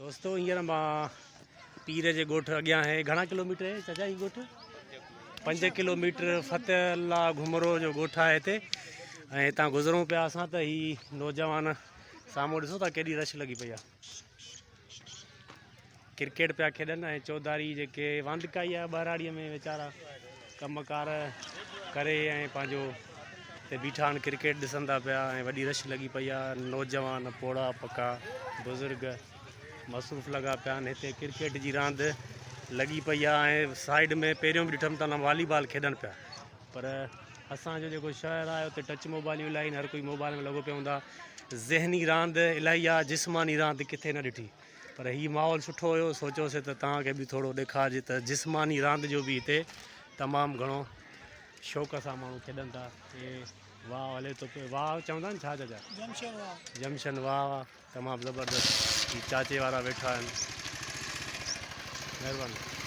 دوستو هينئر مان پير جي ڳوٺ اڳيان آهي گهڻا ڪلوميٽر آهي چاچا هي ڳوٺ 5 ڪلوميٽر فتح الله گهمرو جو ڳوٺ آهي هتي ۽ هتان گذرون پيا اسان ته هي نوجوان سامهون ڏسو ٿا ڪيڏي رش لڳي پئي آهي ڪرڪيٽ پيا کيڏن ۽ چوڌاري جيڪي واندڪائي آهي ٻهراڙيء ۾ ويچارا ڪم ڪار ڪري ۽ پنهنجو هتي بيٺا آهن ڪرڪيٽ ڏسن ٿا پيا ۽ وڏي رش لڳي پئي آهي نوجوان پوڙها پڪا بزرگ مصروف لڳا پيا آهن هتي ڪرڪيٽ جي راند لڳي پئي آهي ۽ سائيڊ ۾ پهريون به ڏٺم ته والي بال کيڏن پيا پر اسان جو جيڪو شهر آهي اتي ٽچ موبائليون الاهي آهن هر ڪوئي موبائل ۾ لڳو پيو هوندو آهي ذهني راند الاهي آهي جسماني راند ڪٿي نه ڏٺي پر هي ماحول سٺو هيو سوچيوسي ته توهان کي به ٿورو ڏيکارجي ته جسماني راند جو به هتي تمام گهڻو شوق سان ماڻهو کيڏن ٿا هي واهه هلي ٿو پيو واهه چوندا آهن ڇا چاچا جمشن واهه جمشن واهه تمام زبردست هي چاچي وارا ويٺا آهن مهرباني.